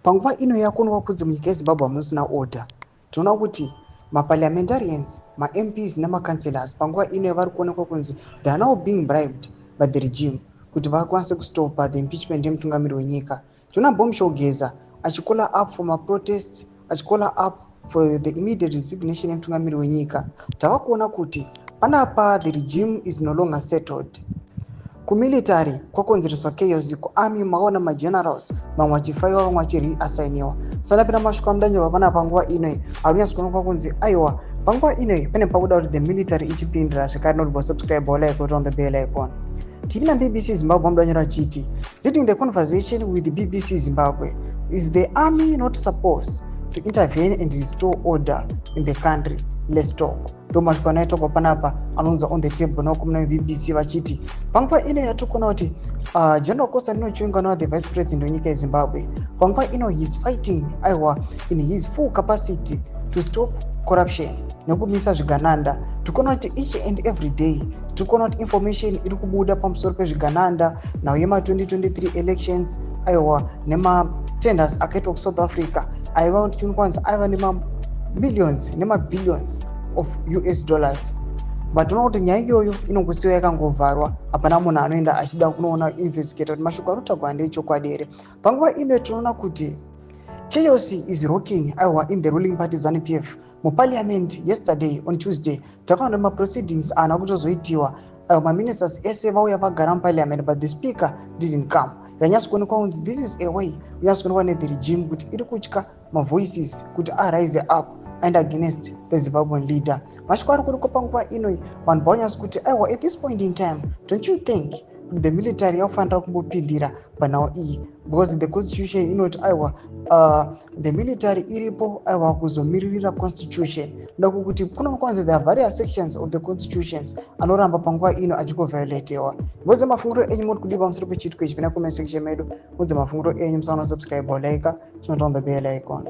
Panguva ino yakuonekwa kunzi munyika yeZimbabwe hamusina order. Tinoona kuti maparliamentarians, maMPs nemacouncillors panguva ino vari kuonekwa kunzi they are now being bribed by the regime kuti vakwanise kustopa the impeachment yemutungamiri wenyika. Tinoona Bombshell Geza achicalla up for maprotests, achicalla up for the immediate resignation yemutungamiri wenyika. Tava kuona kuti panapa the regime is no longer settled. Kumilitary kwakonzereswa chaos, kuarmy maona magenerals mamwe achifayiwa, vamwe achireassigniwa. Sanapinda mashoko amudanyorwa panapa nguva inoi ari kunyatsokuonekwa kunzi aiwa, panguva inoi pane pakuda kuti the military ichipindira zvekare. Notibva subscribe, like, on the bell icon. Tiri naBBC Zimbabwe, amudanyora achiti, "Leading the conversation with BBC Zimbabwe, is the army not supposed to intervene and restore order in the country? Let's talk." Ndo mashoko anoitwa panapa anonzi on the table nakomuna veBBC vachiti panguva ino yatiri kuona kuti General Constantino Chiwenga, anova the vice president wenyika yeZimbabwe, panguva ino he is fighting, aiwa, in his full capacity to stop corruption nekumisa zvigananda. Tikuona kuti each and every day tiri kuona kuti information iri kubuda pamusoro pezvigananda, nhau yema2023 elections, aiwa, nematenders akaitwa kuSouth Africa aiva tichikwanisa aiva nemamillions nemabillions of US dollars. But toona kuti nyaya iyoyo inongosiyiwa yakangovharwa, hapana munhu anoenda achida kunoona investigate kuti mashoko ari kutaurwa ndeechokwadi here. Panguva ino tinoona kuti chaos is rocking, aiwa, in the ruling party ZANU PF. Muparliament yesterday, on Tuesday, takaona maproceedings haana kutozoitiwa. Maministers ese vauya vagara muparliament, but the speaker didn't come. Yanyatso kuonekwa kunzi this is a way kunyatso kuonekwa nethe regime kuti iri kutya mavoices kuti arise up and against the Zimbabwean leader. Mashoko ari kuonekwa panguva inoi, vanhu vaonyatso kuti aiwa, at this point in time, don't you think the military yakufanira kumbopindira panhau iyi? Because the constitution inoti aiwa, the military iripo, aiwa, kuzomiririra constitution. Ndokuti kunokwanzi there are various sections of the constitutions anoramba panguva ino achingoviolatewa. Mudze mafungiro enyu, muri kudii pamusoro pechiitiko ichi? Pina comment section medu, mudze mafungiro enyu. Musaona subscribe, like, turn on the bell icon.